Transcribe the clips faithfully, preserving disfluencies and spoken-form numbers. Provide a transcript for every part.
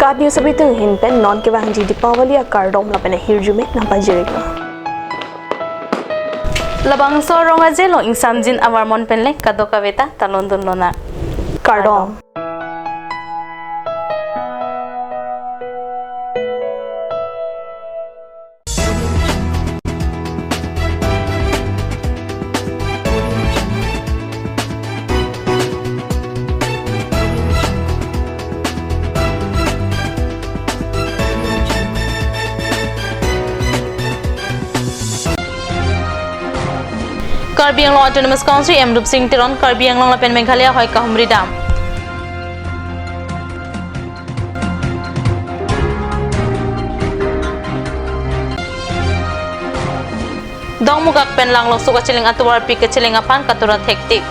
Ap news abitung ahin pen non kevangji Deepavali akardom lapen ahirjume nangpajir-iklo. Labangso rong aje along ingsamjin avarmon pen le kadokave ta talon dun lonang. Kardom. Karbi Anglong Autonomous Council E M Rupsing Teron Karbi Anglong lapen Meghalaya ahoi kahumri dam. Dongmukak pen Langlokso kachelang atovarpi kachelang aphan katura thektik.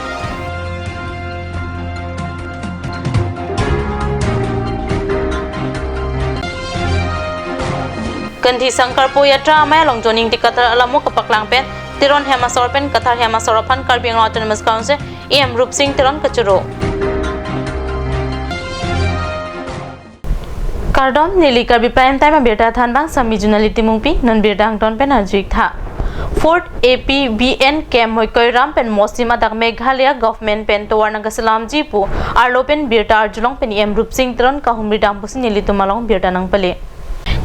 Gandhi Sankalpo Yatra amei along John Ingti Kathar alamo kapaklang pen Teron hem asor pen Kathar hem asor aphan Karbi Anglong Autonomous Council E M Rupsing Teron kachoro. Kardom, neli Karbi Prime Time abirta thanbang Sami Junali Timungpi, non birta angton pen arju-ik tha. Fourth A P B N Camp Moikoiram pen Mosim adak Meghalaya government pen tovar nangkaselamji pu arlo pen birta arjulong pen E M Rupsing Teron kahumri dam pusi nelitum along birta nangpale.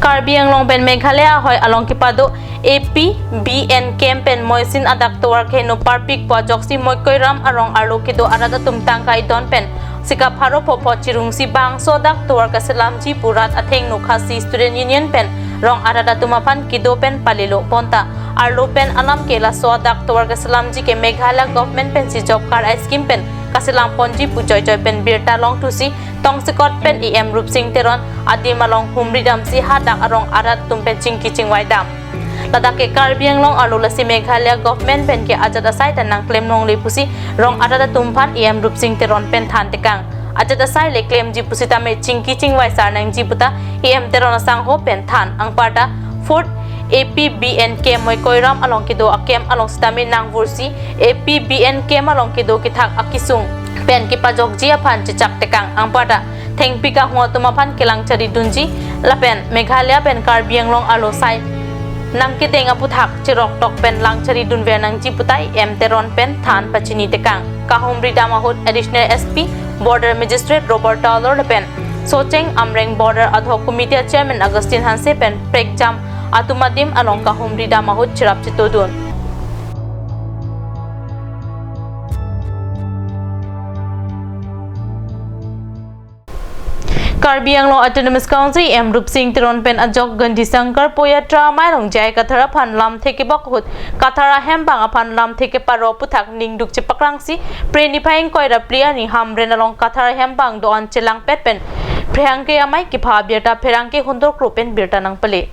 Karbi Anglong pen Meghalaya ahoi along kepado A P B N Camp pen Mosim adak tovar keheno parpik pu ajoksi Moikoiram arong arlo kedo arat atum tangka idon pen sika pharo phopho chirungsi bangso adak tovar kaselamji pu rat athengno Khasi Student Union pen rong arat atum aphan kedo pen palelo. Bonta arlo pen alam ke laso adak tovar kaselamji ke Meghalaya government pensi job card a-scheme pen kaselam ponji pu joijoi pen birta longthusi tongsekot pen E M Rupsing Teron adim along humri damsi hadak arong arat atum pen chingki chingvai dam. Ladak ke Karbi Anglong arlo lasi Meghalaya government pen ke ajat asai ta nangklem longle pusi rong arat atum aphan E M Rupsing Teron pen than tekang. Ajat asai le klemji pusitame chingki chingvai sar nangji puta E M Teron asangho pen than. Anparta Fourth A P B N Camp Moikoiram along kedo a-camp along sitame nangvursi A P B N Camp along kedo kethak akesung pen kepajokji aphan chechak tekang. Anparta thengpi kahung atum aphan kelang chari dunji lapen Meghalaya pen Karbi Anglong arlo asai nangkedeng aputhak cheroktok pen lang chari dunver nangji puta E M Teron pen than pachini tekang. Kahumri dam ahut Additional S P Border Magistrate Robert Taylor lapen Socheng Amreng Border Ad Hoc Committee Chairman Augustine Hanse pen prekjam atum adim along kahumri dam ahut cherap chetodun. Karbi Anglong Autonomous Council E M Rupsing Teron pen ajok Gandhi Sankalpo Yatra amei along J I Kathar aphan lamthe kebok ahut Kathar ahembang aphan lamthe keparo aputhak ningduk chepaklangsi Phre niphai ingkoi ra phli arni Hamren along Kathar ahembang do-an chelangpet pen pherangke amei kepha abirta pherangke hundok kro pen birta nangpale.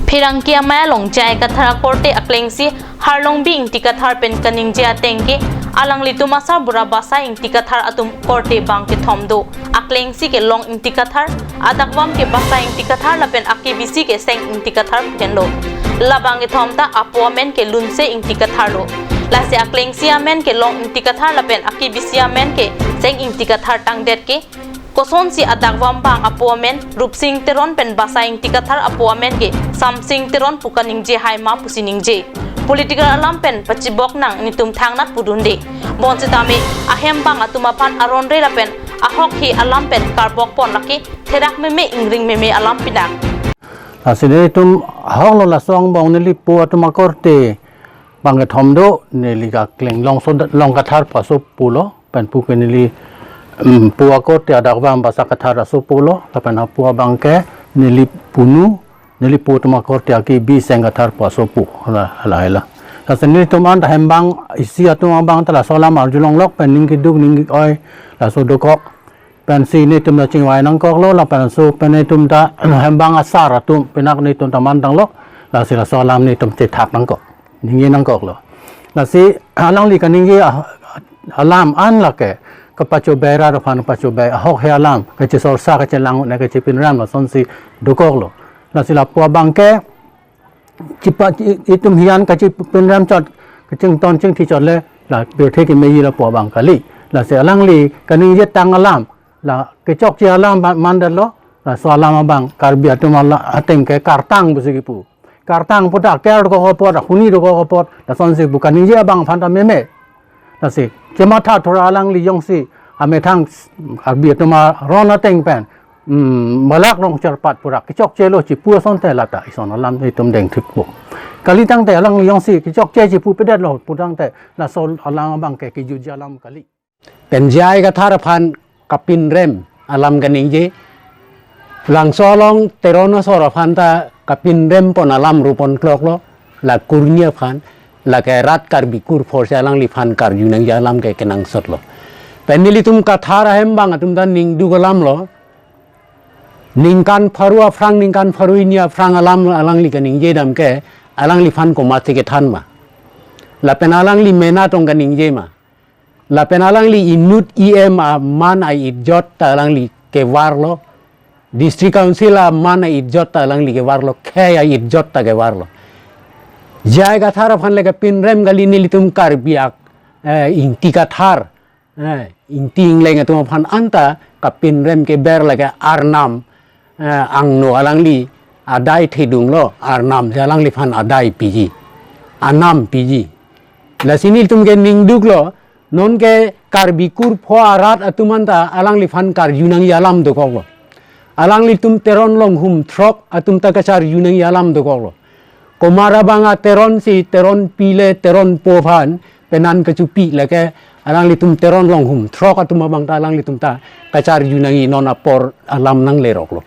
Pherangke amei along J I Kathar akorte aklengsi Harlongbi Ingti Kathar pen kaningje ateng ke alanglitum asarbura Basa Ingti Kathar atum korte bang kethom do. Aklengsi ke Long Ingti Kathar, adakvam ke Basa Ingti Kathar lapen akebisi ke Seng Ingti Kathar pu henlo. Labang kethom ta apo amen ke Lunse Ingti Kathar lo. Lasi aklengsi amen ke Long Ingti Kathar lapen akebisi amen ke Seng Ingti Kathar tangdet ke kosonsi adakvam bang apo amen Rupsing Teron pen Basa Ingti Kathar apo amen ke Samsing Teron pu kaningje hai ma pusi ningje. Political alam pen pachibok nang netum thangnat pudunde. Bonsitame ahembang atum aphan aron re lapen ahokhe alam pen karbok pon lake therak meme ingring meme alam pinak. Lasi netum ahok lo laso angbong neli po atum akorte bang kethom do, neli kakleng Longso, Long Kathar pu asopo lo, pen pu ke neli, em, po akorte adakvam Basa Kathar asopo lo, lapen apo abang ke neli punu, neli po atum akorte akebi Seng Kathar pu asopo, hala, hala, hala. Lasi netum anta hembang isi atum abang ta laso alam arjulonglok pen ning keduk ning ke-oi laso dokok. Pensi netum ta chingvai nangkoklo, lapen laso pen netum ta hembang asar atum pinak netum ta man tanglo, lasi laso alam netum chethak nangkok, ningje nangkoklo. Lasi alangli kaningje a-, alam an lake kapachobai rat aphan pachobai ahokhe alam, kachesorsa kachelang ne kachepinram lasonsi dokoklo. Lasi lapu abang ke chipa-, i-, itum hian kachepinram chot, kachington chingthi chot le, la pirthe kemeji lapu abang kali. Lasi alangli kaningje tang alam, La kechokche alam ba-, mandetlo, laso alam abang Karbi atum ala-, ateng ke kartang pusi kipu. Kartang puta ker dokok apot, ahuni dokok apot, lasonsi pu kaningje abang aphanta meme. Lasi, chematha thura alangli jongsi, amethang Karbi atum aron ateng pen, hmm, Balak Rongcharpat pura kechokchelo chipu asonte lata, ison alam itum dengthippo. Kali tangte alangli jongsi kechokche chipu pedetlo pu tangte, laso alam abang ke kejutje alam kali. Pen J I Kathar aphan kapinrem alam kaningje. Labangso along Teron asor aphanta kapinrem pon alam ru pon kloklo, la kurni aphan, lake rat Karbi kur phor si alangliphan karju nangji alam ke kenangsotlo. Pen nelitum Kathar ahem abang atum ta ningduk alamlo, ningkan pharo aphrang, ningkan pharo hini aphrang alam alangli kaningje dam ke, alangliphan komatsi kethan ma. Lapen alangli mena tong kaningje ma. Lapen alangli inut E M aman a-ijot ta alangli kevarlo. District Council aman a-ijot ta alangli kevarlo. Khei a-ijot ta kevarlo. J I Kathar aphan le kapinrem kali, nelitum Karbi ak, eh, Ingti Kathar, eh, Ingti Ingleng atum aphan anta kapinrem keber lake Arnam, eh, angno alangli adai thedunglo, Arnam si alangliphan adai piji, anam piji. Lasi nelitum ke ningduklo, non ke Karbi kur phor arat atum anta alangliphan karju nangji alam dokoklo. Alanglitum Teron Longhum throk atum ta kacharju nangji alam dokoklo. Komat abang a Teron si, Teron pi le Teron po aphan penan kachipi lake, alanglitum Teron Longhum throk atum abang ta alanglitum ta kacharju nangji non apor alam nangleroklo.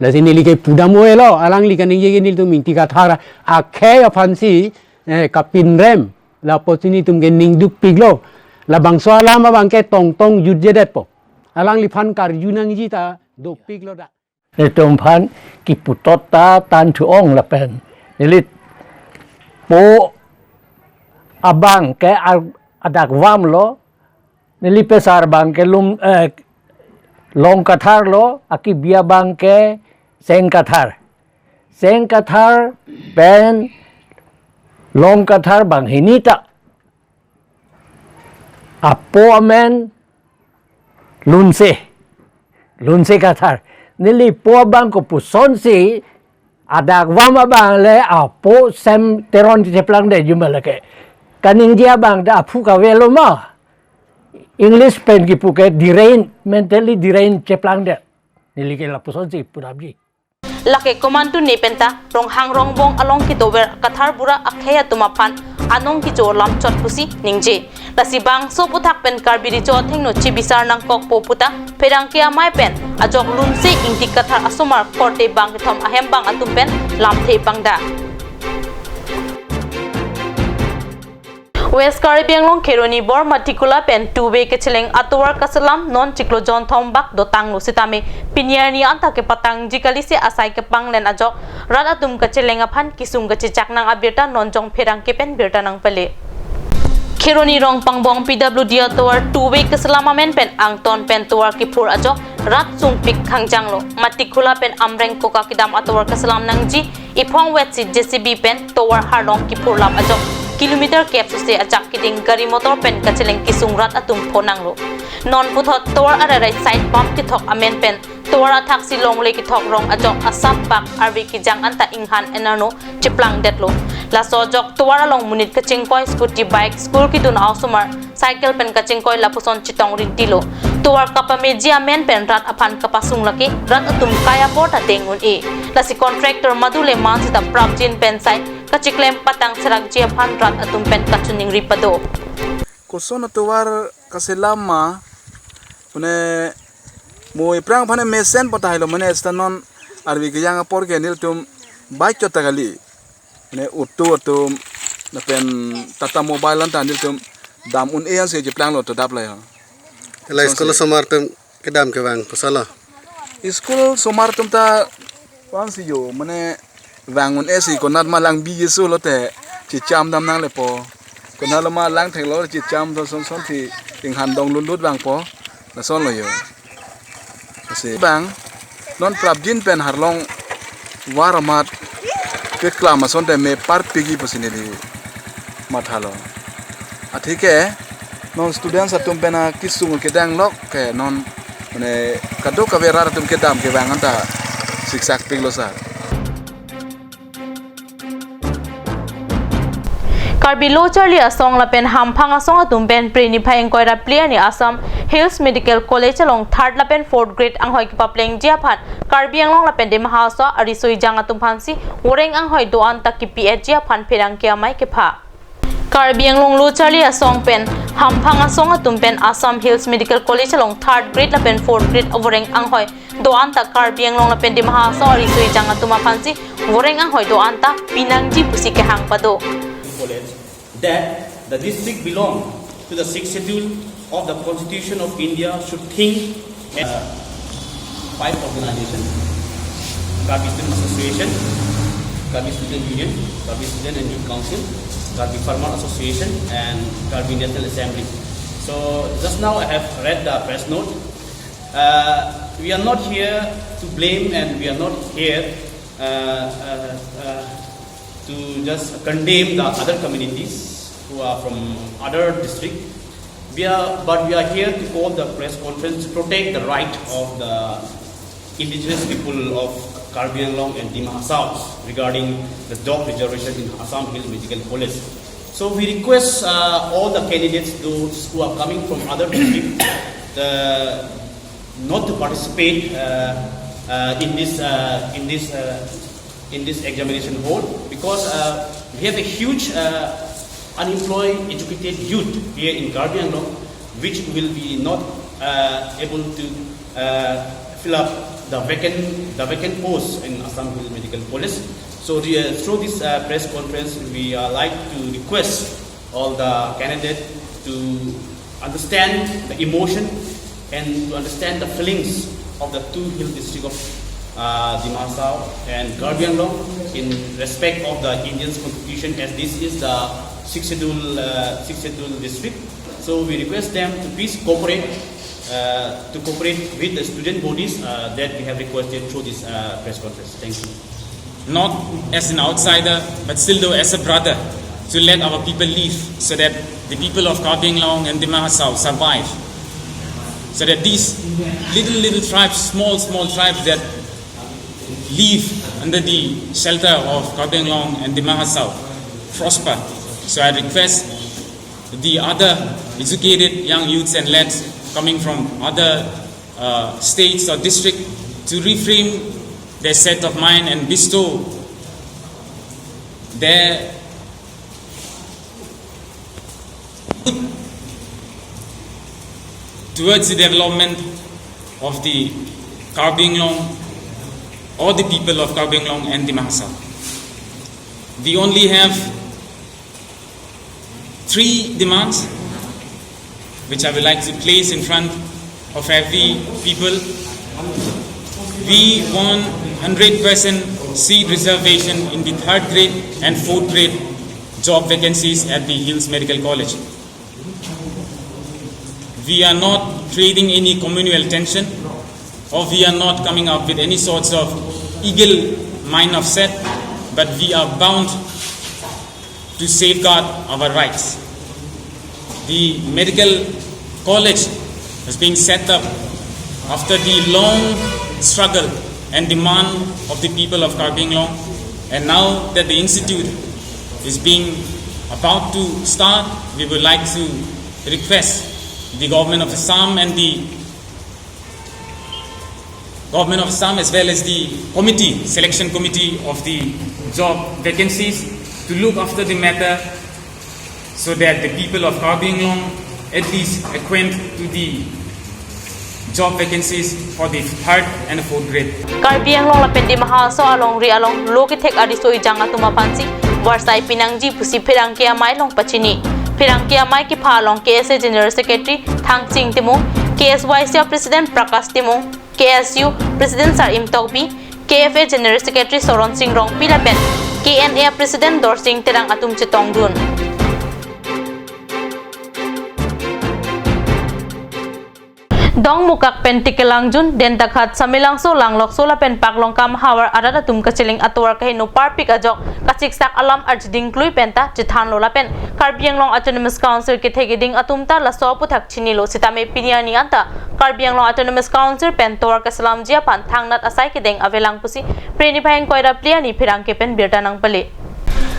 Lasi neli ke pudam oi lo, alangli kaningje ke nelitum Ingti Kathar akhei aphansi, eh, kapinrem, lapusi nelitum ke ningdukpiklo. Labangso alam abang ke tongtong jutjedetpo. Alangliphan karju nangji ta dopiklo da. Netum aphan kipu tot ta than thu-ong lapen. Neli po abang ke ar-, adak vamlo, neli pesar abang ke Lum, eh, Long Kathar lo, akibi abang ke Seng Kathar. Seng Kathar pen Long Kathar banghini ta. Apo amen Lunse. Lunse Kathar. Neli po abang kopusonsi adak vam abang le apo Sem Teron cheplangdet jumala ke. Kaningje abang ta aphu kavelo ma. English pen kipu ke deranged, mentally deranged cheplangdet. Neli ke lapusonsi pudamji. Lake komantu ne penta Ronghang Rongbong along kedover Kathar bura akhei atum aphan anong kecho lamchot pusi ningje. Lasi bangso aputhak pen Karbi Recho athengno chibisar nangkokpo puta pherangke amei pen ajok Lunse Ingti Kathar asomar korte bangkethom ahem abang atum pen lamthe pangda. West Karbi Anglong Kheroni Bormatikula pen two-way kacheleng atovar kaselam non chiklo jonthom bak dotanglo sitame pini arni anta kepatangji kali si asai kepanglen ajok rat atum kacheleng aphan kesung kachechak nang abirta non jong pherangke pen birta nangpale. Kheroni Rongpangbong P W D atovar two-way kaselam amen pen angton pen tovar kiphur ajok rat sungpik khangjanglo. Matikula pen Amreng Koka kedam atovar kaselam nangji iphong vetsi J C B pen tovar harlong kiphurlap ajok kilometer kep suse ajak keding gari motor pen kacheleng kesung rat atum phonanglo. Non puthot tovar arairai side bump kethok amen pen tovar athaksi longle kethok rong ajok asap bak arve kejang anta inghan enarno cheplangdetlo. Laso ajok tovar along monit kachingkoi, scooty, bike, school kedun a-osomar cycle pen kachingkoi lapuson chetong rintilo. Tovar kapameji amen pen rat aphan kapasung lake rat atum kai apor ta deng un-e. Lasi contractor madu le man sita prapjin pen sai kachiklem patang serakji aphan rat atum pen kachiningri pado. Koson atovar kaselam ma, mane mo iphrang aphan mesen patahai lo mane sita non arve kejang apor ke nelitum bike chot ta kali. Mane auto atum, lapen Tata Mobile anta nelitum dam un-e ansi cheplanglo to dap la ya. Tela school osomar atum kedam kevang kosonlo? School osomar atum ta vangsi jo, mane vang un-e si konat ma lang bi Jisu lote checham dam nanglepo. Konat lo ma lang theklo checham do son son ti inghan dong lutlut vangpo. Lasonlo jo. Lasi bang non prapjin pen harlong var amat keklam asonte me parpikji pusi neli mathalo. Atheke non students atum pen akesung kedang lok ke non Mane kadokave rat atum kedam kevang anta siksak piklo sir. Karbi Lo Charli Asong lapen Hamphang Asong atum pen Phre niphai ingkoi ra phli arni Assam Hills Medical College along third lapen fourth grade anghoi kepaplengji aphan Karbi Anglong lapen Dima Hasao ariso ejang atum aphansi voreng anghoi do-an ta kipi-etji aphan pherangke amei kepha. Karbi Anglong Lo Charli Asong pen Hamphang Asong atum pen Assam Hills Medical College along third grade lapen fourth grade avoreng anghoi do-an ta Karbi Anglong lapen Dima Hasao ariso ejang atum aphansi voreng anghoi do-an ta pinangji pusi kehang pado. College that the district belong to the Sixth Schedule of the Constitution of India should think, uh, five organizations: Karbi Student Association, Karbi Student Union, Karbi Student and Youth Council, Karbi Farmer Association, and Karbi National Assembly. So just now I have read the press note. Uh, we are not here to blame, and we are not here, uh, uh, uh, to just condemn the other communities who are from other district. We are, but we are here to call the press conference to protect the right of the indigenous people of Karbi Anglong and Dima Hasao regarding the job reservation in Assam Hill Medical College. So we request, uh, all the candidates, those who are coming from other district, uh, not to participate, uh, uh, in this, uh, in this, uh, in this examination hall, because, uh, we have a huge, uh, unemployed educated youth here in Karbi Anglong, which will be not, uh, able to, uh, fill up the vacant, the vacant posts in Assam Hill Medical College. So the, uh, through this, uh, press conference, we, uh, like to request all the candidates to understand the emotion and to understand the feelings of the two hill district of, uh, Dima Hasao and Karbi Anglong in respect of the Indian Constitution, as this is the Sixth Schedule, uh, Sixth Schedule district. So we request them to please cooperate, uh, to cooperate with the student bodies, uh, that we have requested through this, uh, press conference. Thank you. Not as an outsider, but still though as a brother, to let our people live so that the people of Karbi Anglong and Dima Hasao survive. So that these little, little tribes, small, small tribes that live under the shelter of Karbi Anglong and Dima Hasao prosper. So I request the other educated young youths and lads coming from other, uh, states or district to reframe their set of mind and bestow their towards the development of the Karbi Anglong or the people of Karbi Anglong and Dima Hasao. We only have three demands which I would like to place in front of every people. We want hundred percent seat reservation in the third grade and fourth grade job vacancies at the Hills Medical College. We are not creating any communal tension, or we are not coming up with any sorts of eagle mind of set, but we are bound to safeguard our rights. The medical college is being set up after the long struggle and demand of the people of Karbi Anglong. And now that the institute is being about to start, we would like to request the government of Assam and the government of Assam as well as the committee, selection committee of the job vacancies to look after the matter so that the people of Karbi Anglong at least acquaint to the job vacancies for the third and fourth grade. Karbi Anglong lapen Dima Hasao alongri along lo kethek ariso ejang atum aphansi varsai pinangji pusi pherangke amei along pachini. Pherangke amei kepha along K S A General Secretary Thangsing Timung, K S Y C President Prakash Timung, K S U President Sar-im Tokbi, K F A General Secretary Soron Sing Rongpi lapen K N A President Dorsing Terang atum chetongdun. Dongmukak pen Tikelangjun, Dentaghat, Samelangso, Langlokso lapen Paklongkam havar arat atum kachiling atovar kaheno parpik ajok kachiksak alam arjiding klui penta chethanlo lapen Karbi Anglong Autonomous Council kethek keding atum ta laso aputhak chinilo sitame pini arni anta Karbi Anglong Autonomous Council pen tovar keselamji aphan thangnat asai kedeng avelang pusi Preni Bhai Ingkoi ra phli arni pherangke pen birta nangpale.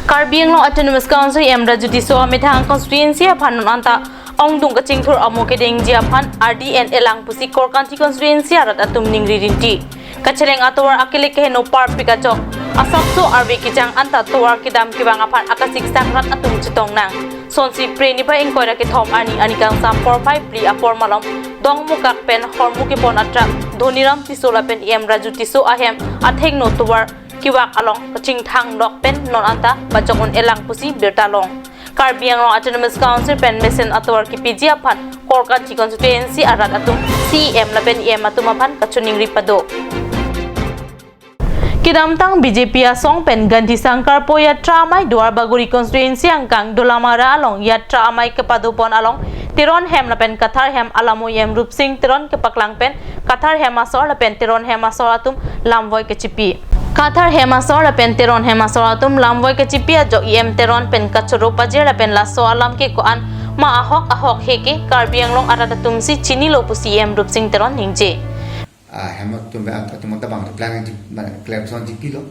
Karbi Anglong Autonomous Council E M Raju Tisso amethang constituency aphan non anta ongdung kachingthur amo kedengji aphan ardi en-elang pusi Korkanthi constituency arat atum ningri rinti. Kacheleng atovar akelek keheno parpik ajok asapso arve kejang anta tovar kedam kevang aphan akasik sang rat atum chetong nang. Sonsi Preni Bhai Ingkoi ra kethom arni, arni kangsam porphai phli apor malom Dongmukak pen hormu kepon atrak Dhoniram Tisso lapen E M Raju Tisso ahem athengno tovar kevak along kachingthang lok pen non anta bachok un-elang pusi birta long. Karbi Anglong Autonomous Council pen mesen atovar kepiji aphan Korkanthi constituency arat atum C E M lapen E M atum aphan kachiningri pado. Kedamtang B J P asong pen Gandhi Sankalpo Yatra amei Duar Bagori constituency angkang Dolamara along Yatra amei kepadopon along Teron hem lapen Kathar hem alamo E M Rupsing Teron kepaklang pen Kathar hem asor lapen Teron hem asor atum lamvoi kechipi. Kathar hem asor lapen Teron hem asor atum lamvoi kechipi ajok E M Teron pen kachoro pajir lapen laso alam ke ko-an ma ahok ahok he ke Karbi Anglong arat atum si chinilo pusi E M Rupsing Teron ningje. Ah, hem atum, ah, atum ta bang plan ji, bang clarification jipilo.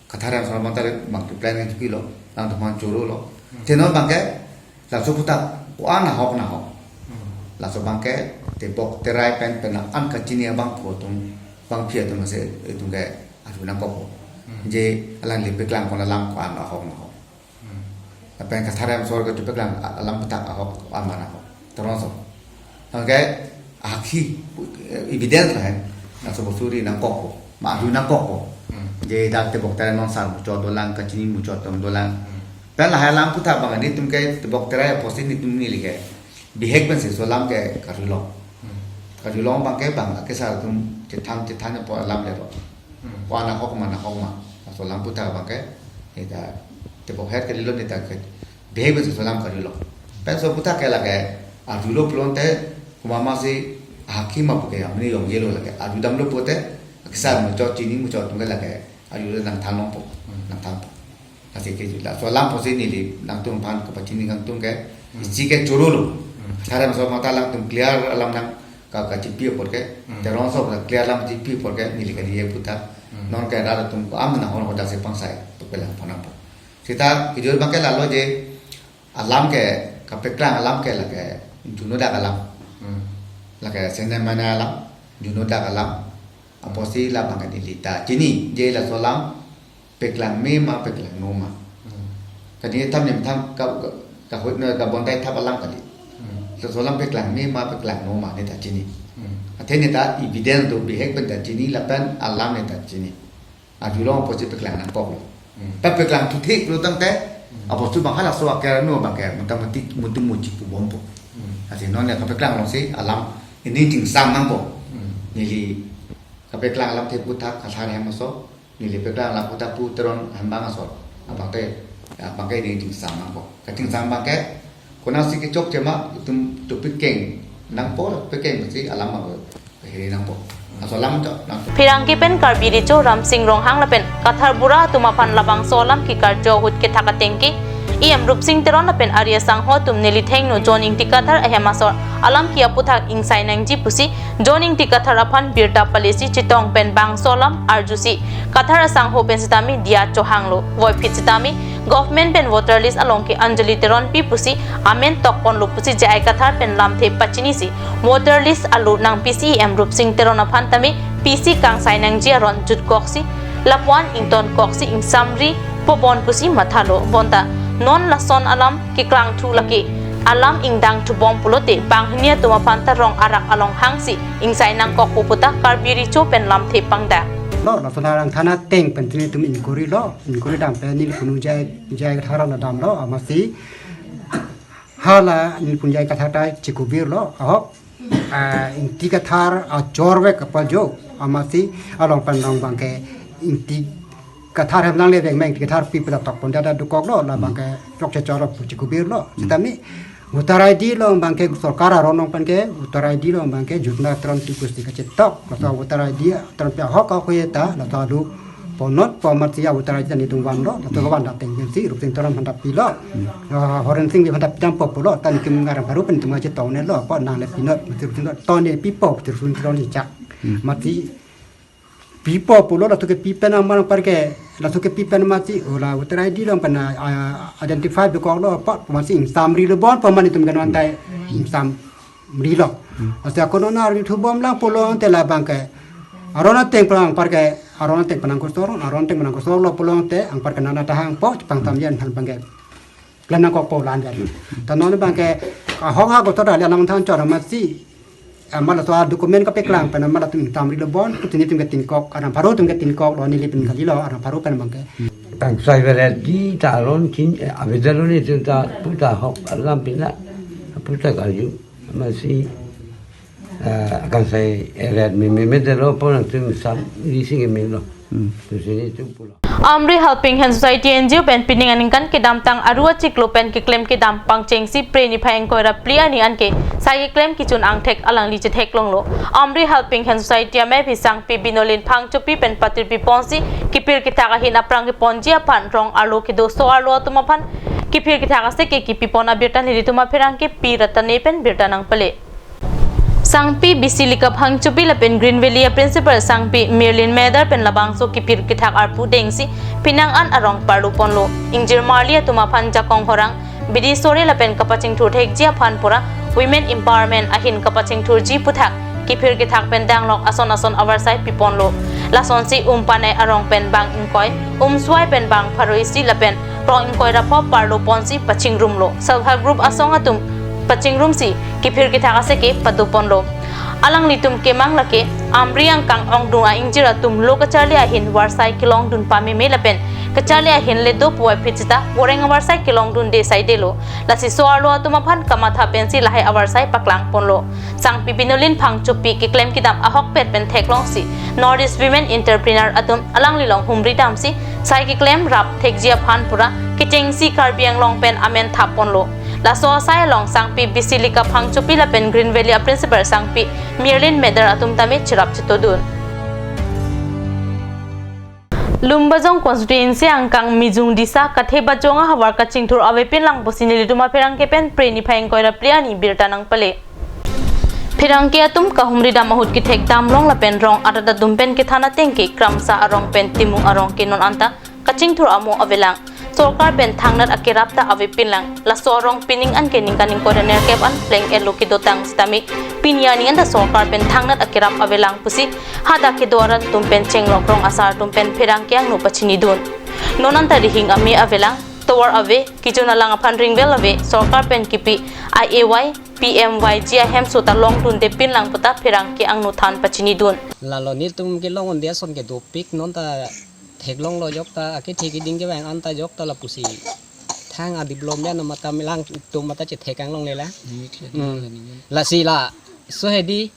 Kathar hem asor bang ta bang plan jipilo. Nangtum aphan chorolo. Hmm. Tenon abangke, laso aphuthak ko-an ahok nahok. Hmm. Laso abangke, tebok terai pen, pen an kachini abang ko atum, bangpi atum ase, itum ke, arju nangkokpo. Hmm. Je, alangli paklang pon alam ko-an ahok nahok. Hmm. Lapen Kathar hem asor kachepaklang a-, alam aphuthak ahok, aman ahok. Teron asor. Tangke ahakhi, eh, evidence lahen. Laso bostu ri nangkokpo. Ma arju nangkokpo. Hmm. Je dak tebok terai non sar muchot dolang, kachini muchot atum dolang. Hmm. Pen lahai alam aphuthak abang nelitum ke tebok terai apotsi nelitum neli ke bihek pensi laso alam ke karjulong. Hmm. Karjulong abangke bang kesar atum chethan chethan apot alam lero. Hmm. Ko-an ahok ma, ahok ma. Laso alam aphuthak abangke, neta tebok het kalilo neta ke. Bihek pensi laso alam karjulong. Pen laso aphuthak ke lake, arjulo pulote, komat masi ahakhi ma puke, amini yongjelo lake. Arju damlo pulote, kesar muchot chini muchot atum ke lake, arjulo nangthan longpo, hmm, nangthanpo. Lasi ke laso alam apotsi neli nangtum aphan kapachini kangtung ke, hmm, isi ke chorolo. Hmm. Kathar hem asor mata alangtum clear alam nang ka, kachipi apot ke, hmm, Teron asor clear alam chipi apot ke, neli kaningje aphuthak. Hmm. Non ke rat atum ko-an nang hon hoda si pangsai, paklang pon nangpo. Seta kejut abangke lalo je, alam ke, kapaklang alam ke lake, juno dak alam. Hmm. Lake sene mane alam, juno dak alam. Apotsi labang ke neli ta chini, je laso alam, paklang me ma, paklangno ma. Hmm. Kani thap nim thap ka, ka, kahut na kabontai thap alam kali. Hmm. Laso alam paklangme ma paklangno ma neta chini. Hmm. Athe neta evidence do bihek pen ta chini lapen alam neta chini. Arjulong apotsi paklang nangkoklo. Hmm. Ta paklang thuthik lo tangte, hmm, apotsi bang halaso akerano abangke, muta muti, mutu muchi pubompo. Hmm. Athe non ya kapaklang alongsi alam, neli chingsam nangpo. Hmm. Neli kapaklang alamthe aphuthak Kathar hem asor, neli paklang alam aphuthak pu Teron hem abang asor. Abangke, abangke neli chingsam nangpo. Kachingsam abangke, konatsi kechokche ma, itum topic keng nangpo, topic keng si alam abang kahiri nangpo. Laso alam to, nang. Pherangke pen Karbi Recho Ramsing Ronghang lapen Kathar bura atum aphan labangso alam kekarju ahut kethak ateng ke, E M Rupsing Teron lapen ari asangho atum neli thengno John Ingti Kathar ahem asor alam ke aphuthak ingsai nangji pusi John Ingti Kathar aphan birta palesi chetong pen bangso alam arjusi Kathar asangho pen sitame diya chohanglo. Voiphit sitame government pen voter list along ke Anjali Teronpi pusi amen tokponlo pusi J I Kathar pen lamthe pachinisi voter list alo nangpisi E M Rupsing Teron aphan tame pisi kangsai nangji aron jutkoksi lapuan ingtonkoksi ingsamri pobon pusi mathalo. Bonta non lason alam keklangthu lake alam ingdangthubom pulote banghini atum aphan ta rong arak along hangsi ingsai nangkokpo pu ta Karbi Recho pen lamthe pangdak. Lo, lason alam thana ateng pen tini itum inquiry lo, inquiry dam pen neli punu J I, J I Kathar la damlo, amatsi hala neli punu J I Kathar ta chikubirlo, ahok, ah, Ingti Kathar achorvek apa jo, amatsi along pen long abangke Ingti Kathar hem nanglevek ma Ingti Katharpi pu ta tokpon dada dokoklo, labangke chokche chorlo pu chikubirlo. Hmm. Sitame voter I D along abangke sorkar aron along pen ke voter I D along abangke Jotna Teronpi pusi kachetok, laso voter I D Teronpi ahok ahok ye ta, laso alo Ponot po amatsi a voter I D ta netum vanlo, latum van ateng pensi Rupsing Teron aphan ta pilo. Ah, Horen Sing Bey aphan ta pidampo pulo, ta netum aram pharo pen netum kachetong-etlo, po nangle pinot, amatsi Rupsing Teron, to ne pipo, amatsi Rupsing Teron chechak. Hmm. Amatsi pipo pulo, latum kepi pen amat anpar ke, latum kepi pen amatsi, o la voter I D along pen, ah, identify bekoklo, po amatsi ingsamrilo bon, po amat netum ke non tai ingsamrilo. Hmm. Amatsi ako non arjuthu bomlang pulote labang ke, aron ateng pen anpar ke, aron ateng pen nangkosor, aron ateng pen nangkosorlo pulote, anpar ke nana tahangpo, chepangtham yen aphan abang ke klem nangkokpo la-an jan. Ta non abang ke, ahok ha kotor dali alang than chor amatsi, amat laso document kapeklang pen amat latum ingsamrilo bon, kuti netum ke tingkok, aram pharo atum ke tingkoklo, neli pen kalilo, aram pharo pen abang ke. Kangsai Banerjee ta aron kin, eh, avedetlo netum ta puta ahok alam pina, puta karju, amatsi, eh, kangsai eret meme, medetlo po nangtum ingsamri si kemelo. Hmm. Pusi netum pulo. Amri Helping Hand Society N G O pen pining aningkan kedamtang Aru achiklo pen keklem kedam pangchengsi Phre niphai ingkoi ra phli arni anke sai keklem kechun angthek alangli chetheklonglo. Amri Helping Hand Society amephi Sangpi Binolin Phangchopi pen patirpi ponsi kiphir kethak ahin aphrang keponji aphan rong arlo kedo so-arlo atum aphan kiphir kethak asek ke kepipon abirta nelitum apherangke Pi Ratane pen birta nangpale. Sangpi Bisilika Phangchopi lapen Green Valley a-principal Sangpi Mirlin Medar pen labangso kiphir kethak arpu dengsi penang an arong parlo ponlo. Ingjir marli atum aphan jakong horang, bidi sore lapen kapachingthur thekji aphan pura women empowerment ahin kapachingthurji aputhak kiphir kethak pen danglok ason ason avarsai piponlo. Lasonsi Umpanai arong pen bang ingkoi, Umswai pen bang pharo isi lapen rong ingkoi ra pho parlo ponsi pachingrumlo. Self help group asong atum pachingrumsi kiphir kethak asek ke padoponlo. Alanglitum kemang lake Amri angkang ongdung a-ingjir atum lo kacharli ahin varsai kelongdun pameme lapen kacharli ahin le do puvoiphit seta voreng avarsai kelongdunde saidelo. Lasi so-arlo atum aphan kamatha pensi lahai avarsai paklangponlo. Sangpi Binolin Phangchopi keklem kedam ahokpet pen theklongsi North East Women Entrepreneur atum alanglilong humri damsi sai keklem rap thekji aphan pura kechengsi Karbi Anglong pen amen thapponlo. Laso asai along Sangpi Bisilika Phangchopi lapen Green Valley a-principal Sangpi Mirlin Medar atum tame cherap chetodun. Lumbajong constituency angkang Mijung Disa Kathe Bajong ahavar kachingthur avepinlang pusi nelitum apherangke pen Phre niphai ingkoi ra phli arni birta nangpale. Pherangke atum kahumri dam ahut kethek damlong lapen rong arat atum pen kethan ateng ke Kramsa arong pen Timung arong ke non anta kachingthur amo avelang. Sorkar pen thangnat akerap ta avepinlang. Laso arong pining anke ningkan ingkoi ra nerkep an pleng-etlo kedotang sitame pini arni anta sorkar pen thangnat akerap avelang pusi hadak kedo arat atum pen chenglok rong asar atum pen pherangke angno pachinidun. Non anta rihing ame avelang, tovar ave, kejun alang aphan ringvel ave, sorkar pen kipi I A Y, P M Y G I hemso ta longdunde pinlang puta pherangke angno than pachinidun. Lalo nelitum kelong-unde ason ke dopik, non ta theklonglo ajok ta, akethe keding kevang anta ajok ta lapusi thang a-development mata melang atum mata chethek anglong lela. Hmm. Lasi laso hedi,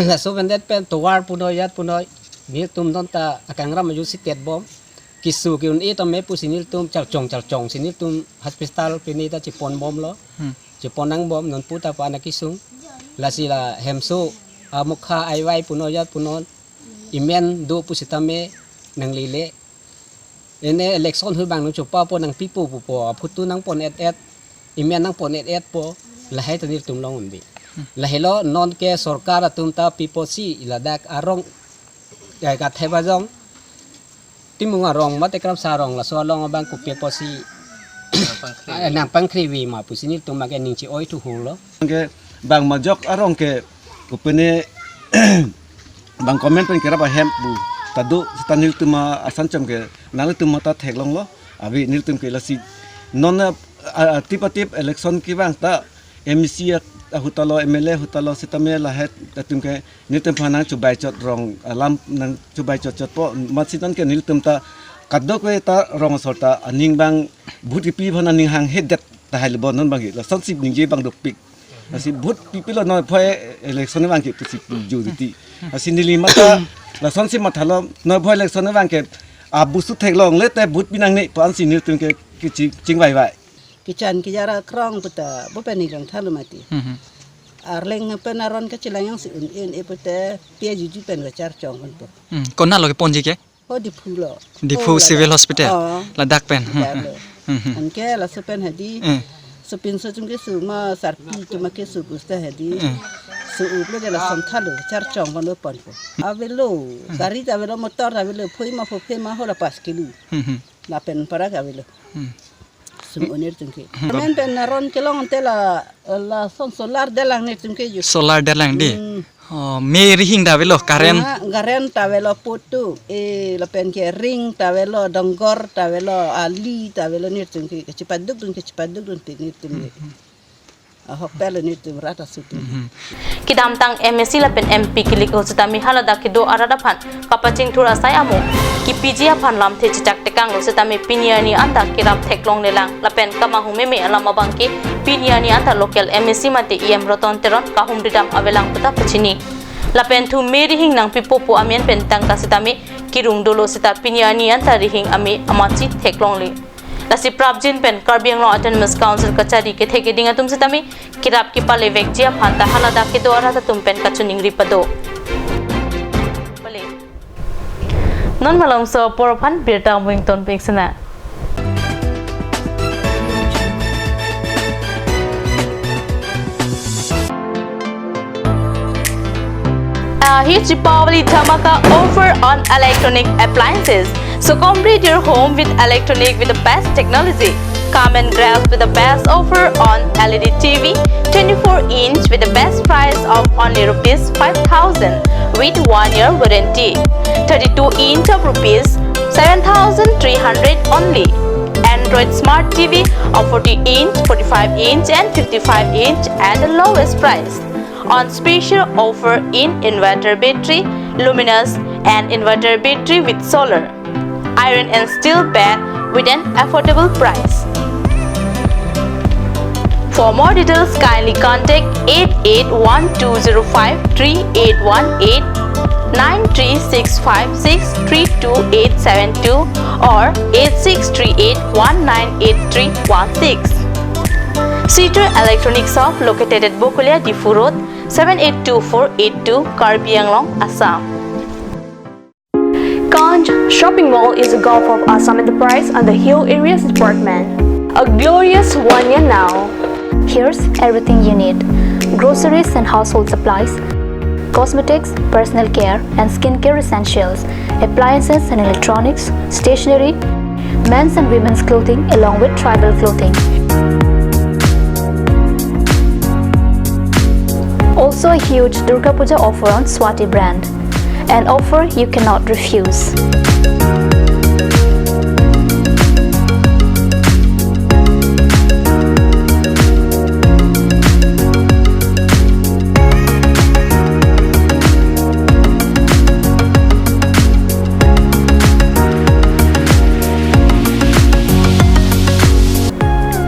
laso pendet pen tovar punoi ajat punoi, nelitum non ta akangram aju si tet bom. Keso ke-un-e tame pusi nelitum charchong charchong si nelitum hospital pini ta chepon bomlo. Hmm. Chepon nangbom non puta pa na kesung. Lasi la hemso amokha aiwai punoi ajat punoi, emen do pusitame nanglele. Ene election hui bang nangchopapo nangpipo pupo, aphutu nangpon-et-et, emen nangpon-et-etpo, lahai ta nelitum long-un-e. Lahelo non ke sorkar atum ta pipo si ladak arong, ya, Kathe Bajong, Timung arong mate Kramsa arong laso along abang kopi apotsi nangpangkhri, eh, nangpangkhri ave ma pusi nelitum abang ke ning chi-oi thuhulo. Ke bang majok arong ke kopine bang comment pen kerap ahem pu ta do seta nelitum asan chom ke nanglitum mata theklonglo, abi nelitum ke lasi non, a, atip atip election kevang ta M C a-, ahut ta lo, M L A ahut ta lo, sitame lahai atum ke nelitum aphan nangchobai chot rong alam nangchobai chot chotpo, amatsi non ke nelitum ta kadokave ta rong asor ta aning abang vote kipi aphan aning hanghedet tahai le bon non abang ke lasonsi ningje abang dopik. Lasi vote pipilo non phai election abang ke pusi ju titi. Lasi neli mata lasonsi mathalo non phai election abang ke abusu theklongle te vote pi nangne pu ansi nelitum ke kichi chingvai vai. Kechan kejara krong puta bo pen ni long thalo mati. Hmm. Arleng pen aron kachelang yang si un-e un-e pute pia juju pen kacharchong pen po. Hmm. Konatlo keponji ke? Ho Diphu lo. Diphu Ho Civil ladak. Hospital. Oh. Ladak pen. Hmm, Ladak hmm, lo. Hmm, hmm. Anke laso pen hedi. Eh. Sopinso atum keso ma sarpi atum keso pusta hedi. Eh. So-up lo ke lason thalo, charchong kono ponpo. Avelo, Hmm. gari ta avelo, motor ta avelo, phoi ma phophe ma ho la pas kilo. Hmm, hmm. Lapen para ke avelo. Hmm. Sum unir atum ke. Hmm. Amen pen aron kelong ante la, lason solar detlang nelitum ke ju. Solar detlang dei. Hmm. Oh, me rihing ta avelo, current. Ah, current ta avelo putu. Eh, lapen ke ring ta avelo, donggor ta avelo, ali ta avelo nelitum ke, kachepaduk dun, kachepaduk dun pi nelitum ke. Hmm. Ahok pelo nelitum rat aso atum. Hmm. Kedamtang M A C lapen M P kelik ahut setame haladak kedo arat aphan kapachingthur asai amo kipiji aphan lamthe chechak tekanglo setame pini arni anta kerap theklonglelang lapen kemahumeme alam abangke pini arni anta local M A C mate E M Roton Teron kahumridam avelang puta pachini. Lapen thu me rihing nangpipo pu amen pen tangka setame kirung dolo seta pini arni anta rihing ame amachi theklongle. Lasi prapjin pen Karbi Anglong Autonomous Council kachari kethe keding atum setame kerap kepalevekji aphan ta haladak kedo arat atum pen kachiningri pado. Pale. Non malomso apor aphan birta amui ingtonpik sena. A huge Deepavali dhamaka offer on electronic appliances. So complete your home with electronic with the best technology. Come and grab with the best offer on L E D T V, twenty-four inch with the best price of only rupees five thousand with one year warranty. Thirty-two inch of rupees seven thousand three hundred only. Android Smart T V of forty inch, forty-five inch and fifty-five inch at the lowest price. On special offer in inverter battery, luminous and inverter battery with solar, iron and steel bed with an affordable price. For more details, kindly contact eight eight one two zero five three eight one eight, nine three six five six three two eight seven two or eight six three eight one nine eight three one six. Situr Electronic Shop located at Bokolia, Diphu Road, seven eight two four eight two, Karbi Anglong, Assam. Kanj Shopping Mall is a gulf of Assam Enterprise and the Hill Areas Department. A glorious one year now. Here's everything you need: groceries and household supplies, cosmetics, personal care and skincare essentials, appliances and electronics, stationery, men's and women's clothing along with tribal clothing. Also a huge Durga Puja offer on Swati brand. An offer you cannot refuse.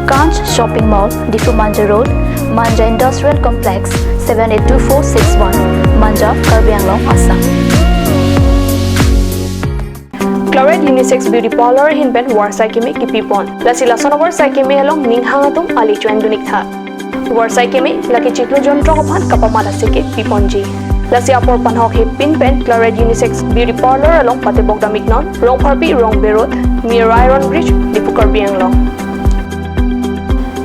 Kanj Shopping Mall, Diphu Manja Road, Manja Industrial Complex, seven eight two four six one, Manja, Karbi Anglong, Assam. Claret Unisex Beauty Parlor ahin pen varsai keme kipipon. Lasi lason avarsai keme along ning hang atum ali choin dunik tha. Varsai keme lake chiklo jontro aphan kapamat asai ke piponji. Lasi apor panhok hepin pen Claret Unisex Beauty Parlor along patebok dam iknon, Rongpharpi Rongbe Road, near Iron Bridge, Diphu, Karbi Anglong.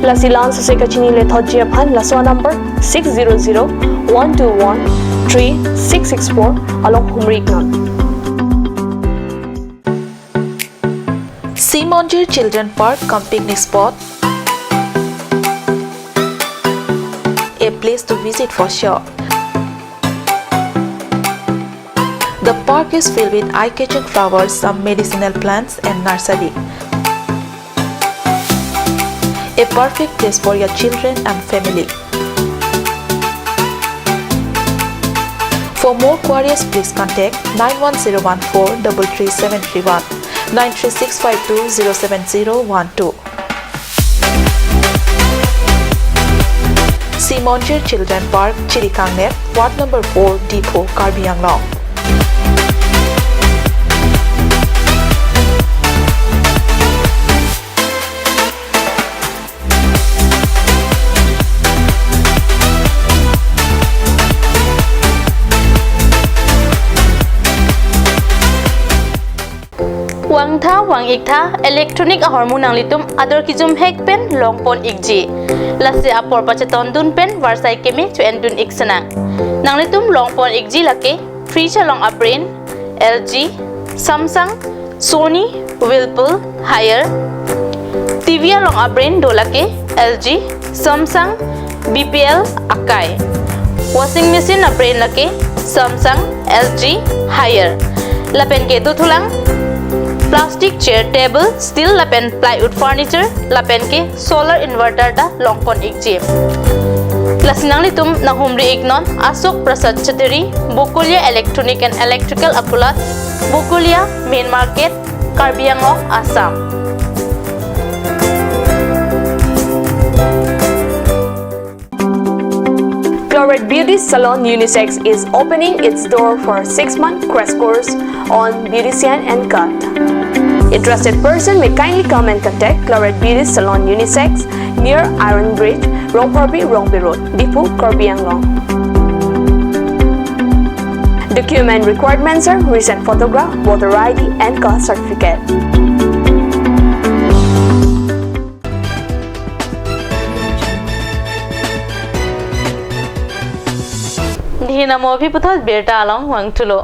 Lasi la-an sose kachini lethotji aphan laso number six zero zero one two one three six six four along humri iknon. Sea Monjir Children Park cum picnic spot, a place to visit for sure. The park is filled with eye-catching flowers, some medicinal plants and nursery. A perfect place for your children and family. For more queries, please contact nine one zero one four double three seven three one, nine three six five two zero seven zero one two. Sea Monjir Children Park, Chirikangner, Ward number four, Diphu, Karbi Anglong. Vangtha vang-iktha electronic ahormu nanglitum ador kejum hek pen longpon-ikji. Lasi apor pachetondun pen varsai keme cho-endun-ik sinang. Nanglitum longpon-ikji lake fridge along a-brand L G, Samsung, Sony, Whirlpool, Haier. T V along a-brand do lake L G, Samsung, B P L, Akai. Washing machine a-brand lake Samsung, L G, Haier. Lapen ke dothulang plastic chair, table, steel lapen plywood furniture, lapen ke solar inverter ta longpon-ikji. Lasi nanglitum nanghumri-iknon Ashok Prasad Chattery, Bokolia Electronic and Electrical akulat, Bokolia Main Market, Karbi Anglong, Assam. Claret Beauty Salon Unisex is opening its door for six-month crash course on beautician and cut. Interested person may kindly come and contact Claret Beauty Salon Unisex near Iron Bridge, Ropharbi, Rongpi Road, Diphu, Karbi Anglong. Document requirements are recent photograph, voter I D, and caste certificate. Dihina movi puthot birta along vangthulo.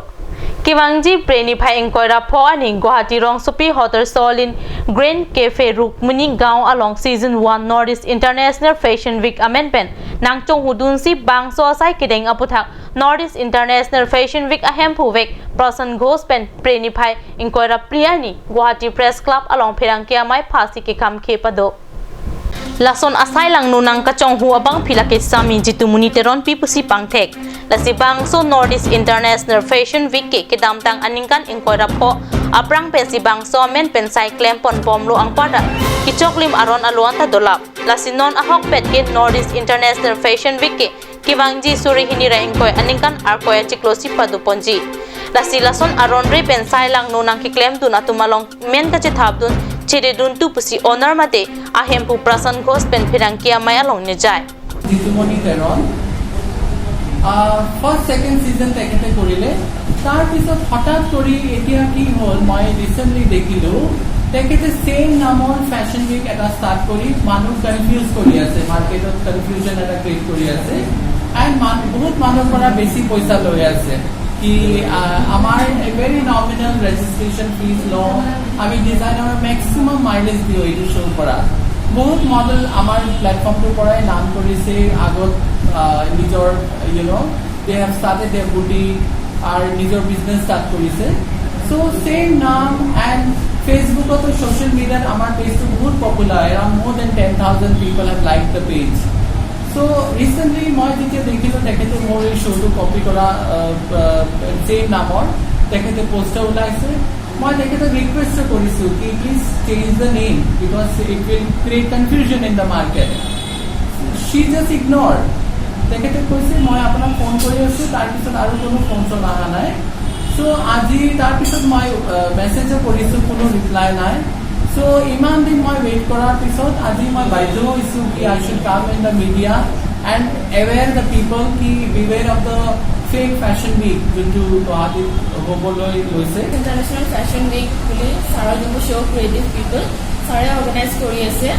Kevangji Phre niphai ingkoi ra pho arni Guwahati rongsopi Hotel Soul Inn Grand Cafe Rukmini Gaon along Season one North East International Fashion Week amen pen nangchonghudunsi bangso asai kedeng aputhak North East International Fashion Week ahemphu vek Prasan Ghosh pen Phre niphai ingkoi ra phli arni Guwahati Press Club along pherangke amei phasi kekhamkhe pado. Lason asai langno nangkachonghu abangpi lake Sami Jitumuni Teronpi pusi pangthek. Lasi bangso North East International Fashion Week ke kedamtang aningkan ingkoi ra pho aphrang pensi bangso amen pen sai klempon bomlo anparta kechoklim aron alo-an ta dolap. Lasi non ahokpet ke North East International Fashion Week ke kevangji suri hini ra ingkoi aningkan arkoi achiklo si padoponji. Lasi lason aron re pen sai langno nangkeklemdun atum along men kachethapdun chededun tu pusi owner mate ahemphu Prasan Ghosh pen pherangke amei along nejai. Jitumoni Teron. আহ, first, second season তেখেতে কৰিলে। তাৰ পিছত হঠাৎ কৰি এতিয়া কি হ'ল, মই ৰিচেণ্টলি দেখিলো, তেখেতে ছেম নামৰ ফেশ্বন উইক এটা ষ্টাৰ্ট কৰি মানুহ কনফিউজ কৰি আছে, মাৰ্কেটত কনফিউজন এটা ক্ৰিয়েট কৰি আছে। এণ্ড মান-, বহুত মানুহৰ পৰা বেছি পইচা লৈ আছে। কি, আহ, আমাৰ ভেৰি নমিনেল ৰেজিষ্ট্ৰেশ্যন ফিজ লওঁ, আমি ডিজাইনাৰৰ মেক্সিমাম মাইলেজ দিওঁ এইটো শ্ব'ৰ পৰা। বহুত মডেল আমাৰ প্লেটফৰ্মটোৰ পৰাই নাম কৰিছে আগত, আহ, নিজৰ, you know', they have started their boutique আৰু নিজৰ বিজনেছ ষ্টাৰ্ট কৰিছে। চ' ছেম নাম এণ্ড ফেচবুকতো ছ'চিয়েল মিডিয়াত আমাৰ পেজটো বহুত popular, around more than ten thousand people have liked the page। চ' ৰিচেণ্টলি মই যেতিয়া দেখিলোঁ তেখেতে মোৰ এই শ্ব'টো কপি কৰা, আহ, আহ, ছেম নামৰ তেখেতে পোষ্টাৰ ওলাইছে, মই তেখেতক ৰিকুৱেষ্ট কৰিছোঁ কি please change the name because it will create confusion in the market। She just ignored। তেখেতে কৈছে মই আপোনাক ফোন কৰি আছোঁ, তাৰপিছত আৰু কোনো ফোন চোন অহা নাই। চ' আজি তাৰপিছত মই, আহ, মেছেজো কৰিছোঁ, কোনো ৰিপ্লাই নাই। চ' ইমান দিন মই ৱেইট কৰাৰ পিছত আজি মই বাধ্য হৈছোঁ কি I should come in the media and aware the people কি beware of the fake fashion week যোনটো গুৱাহাটীত হ'বলৈ লৈছে। ইণ্টাৰনেশ্যনেল ফেশ্বন উইক বুলি ছাৰৰ যোনটো শ্ব' ক্ৰিয়েটিভ পিপল, ছাৰে অৰ্গেনাইজ কৰি আছে।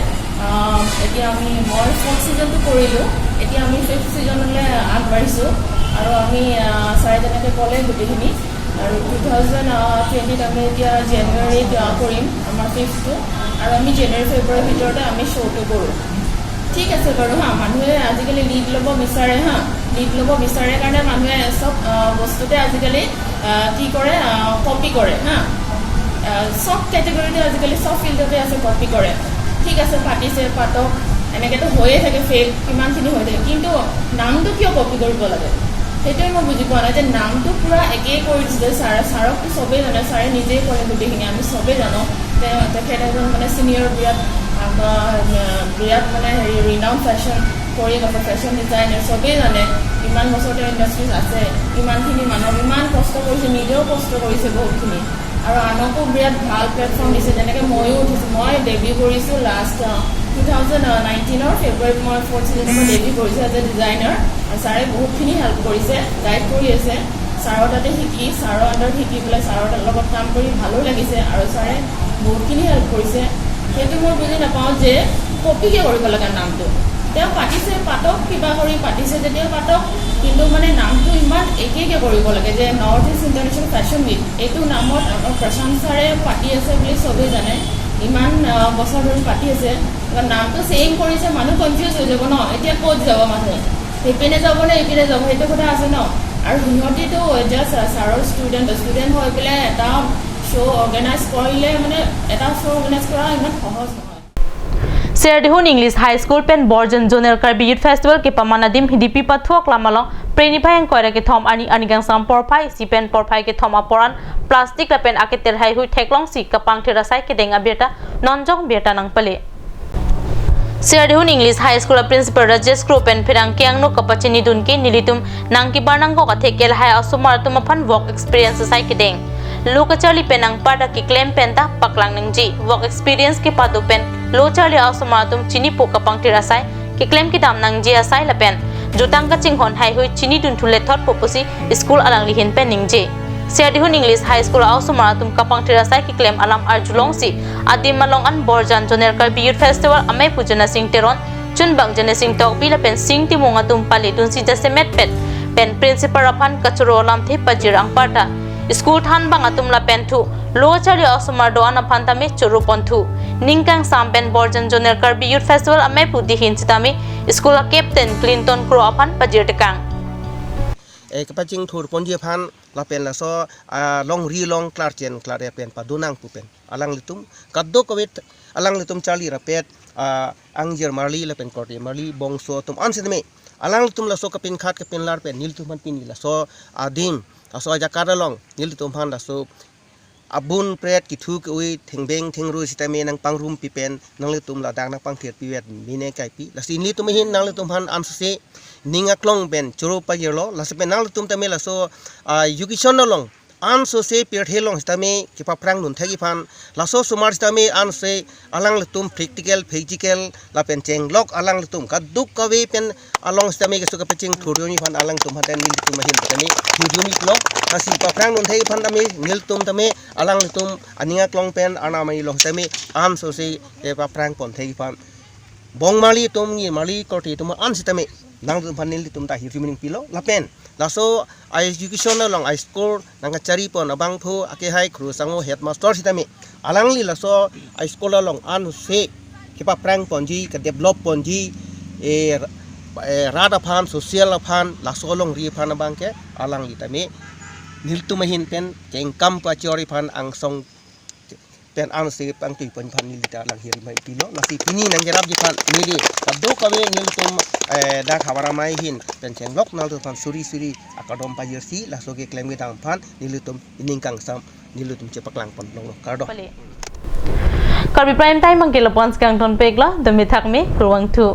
আহ, এতিয়া আমি, মই ফ'ৰ্থ ছিজনটো কৰিলোঁ, এতিয়া আমি ফিফ্থ ছিজনলৈ আগবাঢ়িছোঁ। আৰু আমি, আহ, ছাৰে যেনেকৈ ক'লে গোটেইখিনি, আৰু টু থাউজেণ্ড টুৱেণ্টিত আমি এতিয়া জানুৱাৰীত, আহ, কৰিম আমাৰ ফিফ্থটো, আৰু আমি জানুৱাৰী ফেব্ৰুৱাৰীৰ ভিতৰতে আমি শ্ব'টো কৰোঁ। ঠিক আছে বাৰু, হা, মানুহে আজিকালি লিড ল'ব বিচাৰে, হা, লিড ল'ব বিচাৰে কাৰণে মানুহে চব, আহ, বস্তুতে আজিকালি, আহ, কি কৰে, আহ, কপি কৰে, হা। আহ, চব কেটেগৰীতে আজিকালি চব ফিল্ডতে আছে, কপি কৰে। ঠিক আছে, পাতিছে, পাতক, এনেকেতো হৈয়ে থাকে, ফেক কিমানখিনি হৈ থাকে, কিন্তু নামটো কিয় কপি কৰিব লাগে? সেইটোৱে মই বুজি পোৱা নাই যে নামটো পূৰা একেই কৰি দিছে। ছাৰ, ছাৰকতো চবেই জানে, ছাৰে নিজেই কৰে গোটেইখিনি, আমি চবেই জানো। তে-, তেখেত এজন মানে ছিনিয়ৰ বিৰাট, আহ, বিৰাট মানে হেৰি ৰিনাউণ্ড ফেশ্বন কোৰিঅ'গ্ৰাফাৰ, ফেশ্বন ডিজাইনাৰ, চবেই জানে। ইমান বছৰ তেওঁ ইণ্ডাষ্ট্ৰীত আছে, ইমানখিনি মানুহ ইমান কষ্ট কৰিছে, নিজেও কষ্ট কৰিছে বহুতখিনি। আৰু আনকো বিৰাট ভাল প্লেটফৰ্ম দিছে, যেনেকে ময়ো উঠিছোঁ। মই ডেবিউ কৰিছোঁ লাষ্ট, আহ, টু থাউজেণ্ড নাইনটিনৰ ফেব্ৰুৱাৰীত মই ফ'ৰ্থ ছিজনত মই ডেবিউ কৰিছোঁ এজ এ ডিজাইনাৰ। আৰু ছাৰে বহুতখিনি হেল্প কৰিছে, গাইড কৰি আছে। ছাৰৰ তাতে শিকি, ছাৰৰ আণ্ডাৰত শিকি পেলাই ছাৰৰ লগত কাম কৰি ভালো লাগিছে আৰু ছাৰে বহুতখিনি হেল্প কৰিছে। সেইটো মই বুজি নাপাওঁ যে কপি কিয় কৰিব লাগে নামটো। তেওঁ পাতিছে, পাতক, কিবা কৰি পাতিছে যেতিয়া পাতক, কিন্তু মানে নামটো ইমান একে একে কৰিব লাগে যে নৰ্থ ইষ্ট ইণ্টাৰনেশ্যনেল ফেশ্বন উইক, এইটো নামত আমাৰ প্ৰশান্ত ছাৰে পাতি আছে বুলি চবেই জানে, ইমান আহ, বছৰ ধৰি পাতি আছে। কাৰণ নামটো চেঞ্জ কৰিছে, মানুহ কনফিউজ হৈ যাব ন, এতিয়া ক'ত যাব মানুহ, সেইপিনে যাব নে এইপিনে যাব, সেইটো কথা আছে ন। আৰু সিহঁতিতো জাষ্ট ছাৰৰ ষ্টুডেণ্ট, ষ্টুডেণ্ট হৈ পেলাই এটা শ্ব' অৰ্গেনাইজ কৰিলে মানে এটা শ্ব' অৰ্গেনাইজ কৰা ইমান সহজ নহয়। Serdihun English High School pen Borjan Zonal Karbi Youth Festival kepaman adim Hidipi Pathu Aklam along Preni Phai ingkoi ra kethom arni arni kangsam porphai isi pen porphai kethom apor an plastic lapen aketer haihui theklongsi kapangthir asai kedeng abirta nonjong birta nangpale. Serdihun English High School a Principal Rajesh Kro pen pherangke angno kapachinidun ke nelitum nangkebar nangkok athe kelhai asomar atum aphan work experience asai kedeng. Lo kacharli pen anparta keklem penta paklang nangji. Work experience kepado pen lo charli asomar atum chinipo kapangthir asai keklem kedam nangji asai lapen jutang kachinghon haihui chinidun thu lethotpo pusi school alangli ahin pen ningje. Serdihun English High School a osomar atum kapangthir asai keklem alam arjulongsi adim along an Borjan Zonal Karbi Youth Festival amei pu Janasing Teron, chunbang Janasing Tokbi lapen Sing Timung atum pale dunsi jasemet pet pen principal aphan kachoro alamthe pajir anparta school thanbang atum lapen thu lo charli osomar do-an aphan tame choro ponthu. Ning kangsam pen Borjan Zonal Karbi Youth Festival amei pu dihin sitame school a captain Clinton Kro aphan pajir tekang. Eh, kapachingthur ponji aphan lapen laso ah, longri along klarchen klardet pen padonang pu pen alanglitum kadokave alanglitum charli rapet ah, angjir marli lapen korte marli bongso atum an sitame alanglitum laso kapinkhat kapinlar pen nelitum aphan pini laso adim laso ajakat along nelitum aphan laso abun pret kithu ke-ui thengbeng thengru sitame nangpangrum pi pen nanglitum ladak nangpangthir pivet mine kaipi. Lasi nelitum ahin nanglitum aphan ansose ning aklong pen choro pajirlo. Lasi pen nanglitum tame laso ah, education along ansose pirthe along sitame kepaphrang dun thek aphan laso osomar sitame anse alanglitum practical physical lapen chenglok alanglitum kadokave pen along sitame keso kapachingthur yoni aphan alanglitum aphan nelitum ahin sitame hirjumi lo. Lasi paphrang dun thek aphan tame nelitum tame alanglitum aning aklong pen arnam ani along sitame ansose kepaphrang pon thek aphan bong marli atum, ngir marli korte atum an sitame nanglitum aphan nelitum ta hirjumi ningpilo lapen laso a education along a school nangkachari pon abangphu akehai Khru Sango headmaster sitame alangli laso a school along anse kepaphrang ponji, kedevelop ponji, eh, eh, rat aphan, social aphan, laso alongri aphan abang ke alangli tame nelitum ahin pen kengkam pachori aphan angsong pen anse pangtui pon aphan neli ta lang hirjumi pilo. Lasi pini nangkerapji aphan neli kadokave nelitum eh, dak havar amei ahin pen chenglok nanglitum aphan suri suri akardom pajirsi laso keklem kedam aphan nelitum ining kangsam nelitum chepaklang pon longlo, kardom. Pale. Karbi Prime Time abang ke lapu-an si kangton peklo, dome thakme, kurvangthu.